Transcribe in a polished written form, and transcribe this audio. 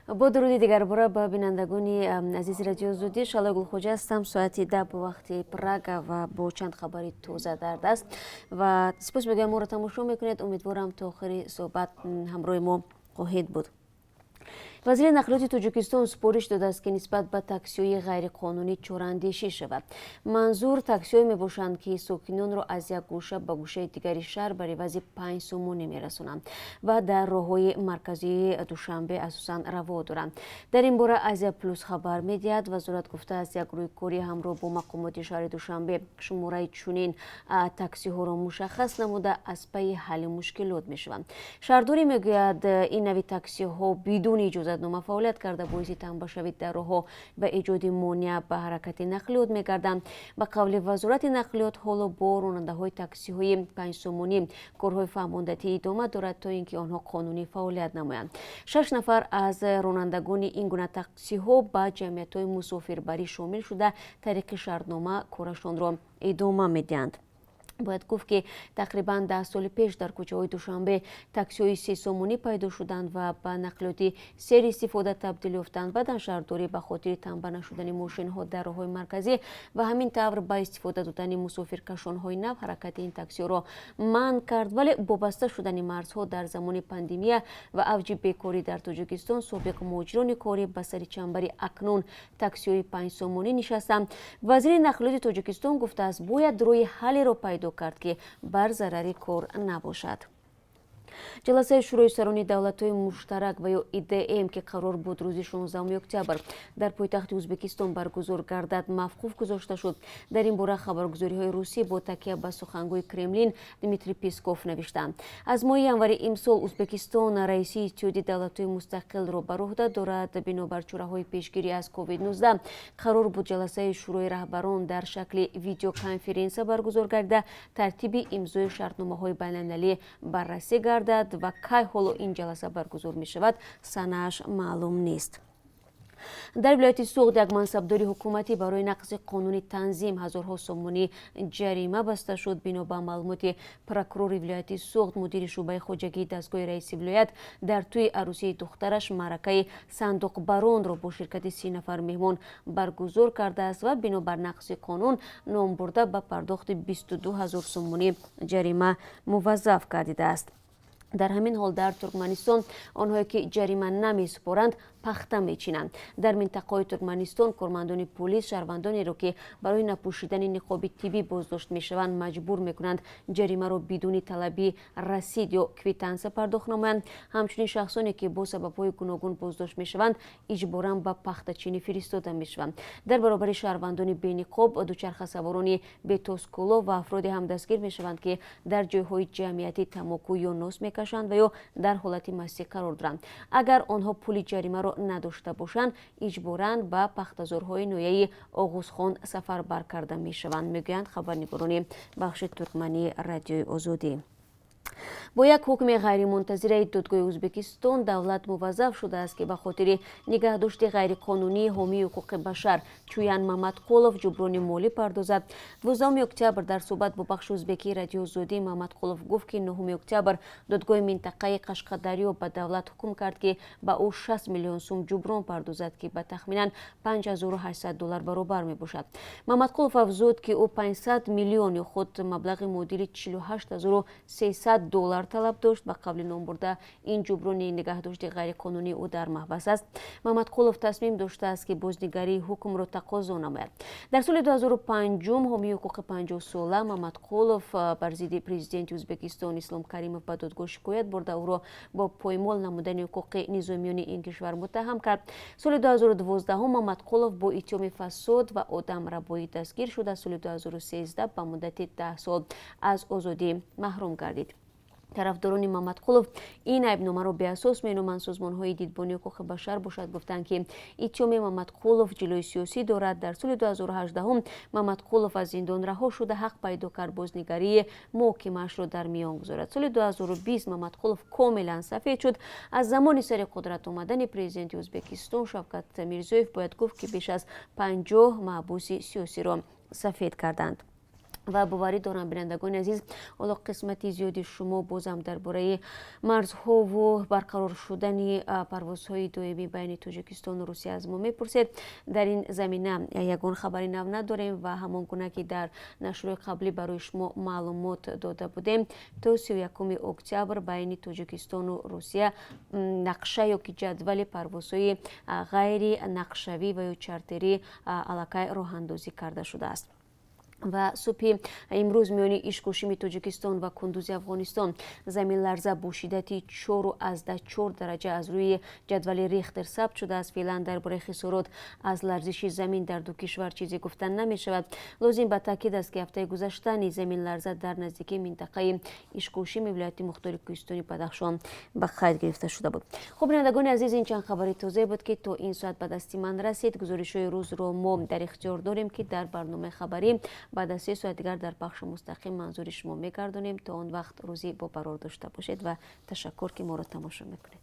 Бо дуруди дигарбора ба бинандагони азизи Радиои Озодӣ. Шаҳлои Гулхоҷа ҳастам. Соати 10 бо вақти Прага ва бо чанд хабари тоза дар даст. Ва сипос мегӯям, моро тамошо мекунед. Умедворам, то охири суҳбат ҳамроҳи мо хоҳед буд. Вазири нақлиёти Тоҷикистон супориш додааст, ки нисбат ба таксиҳои ғайриқонунӣ чораандешӣ шавад. Манзур таксиҳое мебошанд, ки сокинонро аз як гӯша ба гӯшаи дигари шаҳр бар ивази 5 сомонӣ мерасонанд ва дар роҳҳои марказии Душанбе асосан раво доранд. Дар ин бора Азия Плюс хабар медиҳад. Вазорат гуфтааст, як гурӯҳи корӣ ҳамроҳ бо мақомоти шаҳри Душанбе шумораи чунин таксиҳоро мушаххас намуда, аз пайи ҳалли мушкилот мешаванд. Шаҳрдорӣ мегӯяд, ин нави таксиҳо бидуни иҷозатнома фаъолият карда, боиси тамбашавӣ дар роҳҳо ва эҷоди монеа ба ҳаракати нақлиёт мегарданд. Ба қавли Вазорати нақлиёт, ҳоло бо ронандаҳои таксиҳои 5 сомонӣ корҳои фаҳмондатӣ идома дорад, то ин ки онҳо қонунӣ фаъолият намоянд. Шаш нафар аз ронандагони ин гуна таксиҳо ба ҷамъиятҳои мусофирбарӣ шомил шуда, тариқи шартнома корашонро идома медиҳанд. Бояд гуфт, ки тақрибан 10 соли пеш дар кӯчаҳои Душанбе таксиҳои 3 сомонӣ пайдо шуданд ва ба нақлиёти серистифода табдил ёфтанд. Баъдан шаҳрдорӣ ба хотири тамба нашудани мошинҳо дар роҳҳои марказӣ ва ҳамин тавр ба истифода додани мусофиркашонҳои нав ҳаракати ин таксиҳоро манъ кард. Вале бо баста шудани марзҳо дар замони пандемия ва авҷи бекорӣ дар Тоҷикистон, собиқ муҳоҷирони корӣ ба сари чамбари акнун таксиҳои 5 сомонӣ нишастанд. Вазири нақлиёти Тоҷикистон гуфтааст, бояд роҳи ҳаллеро пайдо кард, ки бар зарари кор набошад. Ҷаласаи Шӯрои сарони давлатҳои муштарак ва ё ИДМ, ки қарор буд рӯзи 16 октябр дар пойтахти Ӯзбекистон баргузор гардад, мавқуф гузошта шуд. Дар ин бора хабаргузориҳои русӣ бо такя ба сухангӯи Кремлин Дмитрий Песков навиштанд. Аз моҳи январи имсол Ӯзбекистон раисии Иттиҳоди давлатҳои мустақилро бар уҳда дорад. Бинобар чораҳои пешгирӣ аз COVID-19 қарор буд ҷаласаи Шӯрои раҳбарон дар шакли видеоконференсия баргузор гардида, тартиби имзои шартномаҳои байналмилалӣ баррасӣ гардад ва кай ҳоло ин ҷаласа баргузор мешавад, санааш маълум нест. Дар вилояти Суғд як мансабдори ҳукуматӣ барои нақзи қонуни танзим ҳазорҳо сомонӣ ҷарима баста шуд. Бино ба маълумоти прокурори вилояти Суғд, мудири шӯъбаи хоҷагии дастгоҳи раиси вилоят дар тӯи арӯсии духтараш маъракаи сандуқбаронро бо ширкати 30 нафар меҳмон баргузор кардааст ва бинобар нақзи қонун номбурда ба пардохти 22 000 сомонӣ ҷарима муваззаф гардидааст. Дар ҳамин ҳол, дар Туркманистон онҳое ки ҷарима намесупоранд, пахта мечинанд. Дар минтақаҳои Туркманистон кормандони полис шаҳрвандонеро, ки барои напӯшидани ниқоби тиббӣ боздошт мешаванд, маҷбур мекунанд ҷаримаро бидуни талаби расид ё квитансия пардохт намоянд. Ҳамчунин шахсоне ки бо сабабҳои гуногун боздошт мешаванд, иҷборан ба пахтачинӣ фиристода мешаванд. Дар баробари шаҳрвандони бениқоб, дучархасаворони бетоскулоҳ ва афроде ҳам дастгир мешаванд, ки дар ҷойҳои ҷамъиятӣ тамоку ё нос мекашанд ва ё дар ҳолати мастӣ қарор доранд. Агар онҳо пули ҷаримаро надошта бошанд, иҷборан ба пахтазорҳои ноҳияи Оғузхон сафарбар карда мешаванд, мегӯянд хабарнигорони бахши туркмании Радиои Озодӣ. Бо як ҳукми ғайримунтазираи додгоҳи Ӯзбекистон давлат муваззаф шудааст, ки ба хотири нигаҳдошти ғайриқонунии ҳомии ҳуқуқи башар Чуян Мамадқулов ҷуброни молӣ пардозад. 12 октябр дар суҳбат бо бахши ӯзбекии Радиои Озодӣ Мамадқулов гуфт, ки 9 октябр додгоҳи минтақаи Қашқадарё ба давлат ҳукм кард, ки ба ӯ 60 миллион сум ҷуброн пардозад, ки ба тахминан 5800 доллар баробар мебошад. Мамадқулов афзуд, ки ӯ 500 миллион ё худ маблағи муодили 48 300 доллар талаб дошт. Ба қавли номбурда, ин ҷуброни нигаҳдошти ғайриқонунии ӯ дар маҳбас аст. Мамадқулов тасмим доштааст, ки бознигарии ҳукмро тақозо намояд. Дар соли 2005 ҳомии ҳуқуқи 50-сола Мамадқулов бар зидди президенти Ӯзбекистон Ислом Каримов ба додгоҳ шикоят бурда, ӯро бо поймол намудани ҳуқуқи низомиёни ин кишвар муттаҳам кард. Соли 2012 Мамадқулов бо иттиҳоми фасод ва одамрабоӣ дастгир шуда, соли 2013 ба муддати 10 сол аз озодӣ маҳрум гардид. Тарафдорони Мамадқулов ин айбномаро беасос меноманд. Созмонҳои дидбони ҳуқуқи башар бошад, гуфтанд, ки иттиҳоми Мамадқулов ҷилои сиёсӣ дорад. Дар соли 2018 Мамадқулов аз зиндон раҳо шуда, ҳақ пайдо кард бознигарии муҳокимаашро дар миён гузорад. Соли 2020 Мамадқулов комилан сафед шуд. Аз замони сари қудрат омадани президенти Ӯзбекистон Шавкат Мирзиёев, бояд гуфт, ки беш аз 50 маҳбуси сиёсиро сафед карданд. Ва боварӣ дорам, бинандагони азиз, ҳоло қисмати зиёди шумо бозам дар бораи марзҳову барқарор шудани парвозҳои доимӣ байни Тоҷикистону Русия аз мо мепурсед. Дар ин замина ягон хабари нав надорем ва ҳамон гуна ки дар нашрҳои қаблӣ барои шумо маълумот дода будем, то 31 октябр байни Тоҷикистону Русия нақша ё ки ҷадвали парвозҳои ғайри нақшавӣ ва ё чартерӣ аллакай роҳандозӣ карда шудааст. Ва субҳи имрӯз миёни Ишкошими Тоҷикистон ва Кундузи Афғонистон заминларза бо шиддати 4,4 дараҷа аз рӯи ҷадвали Рихтер сабт шудааст. Феълан дар бораи хисорот аз ларзиши замин дар ду кишвар чизе гуфта намешавад. Лозим ба таъкид аст, ки ҳафтаи гузашта низ заминларза дар наздикии минтақаи Ишкошими вилояти мухтори кӯҳистони Бадахшон ба қайд гирифта шуда буд. Хуб, бинандагони азиз, ин чанд хабари тозае буд, ки то ин соат ба дасти ман расид. Гузоришҳои рӯзро мо дар ихтиёр дорем, ки дар барномаи хабарӣ баъд аз 3 соат дигар дар пахши мустақим манзури шумо мегардонем. То он вақт рӯзӣ бо барор дошта бошед ва ташаккур, ки моро тамошо мекунед.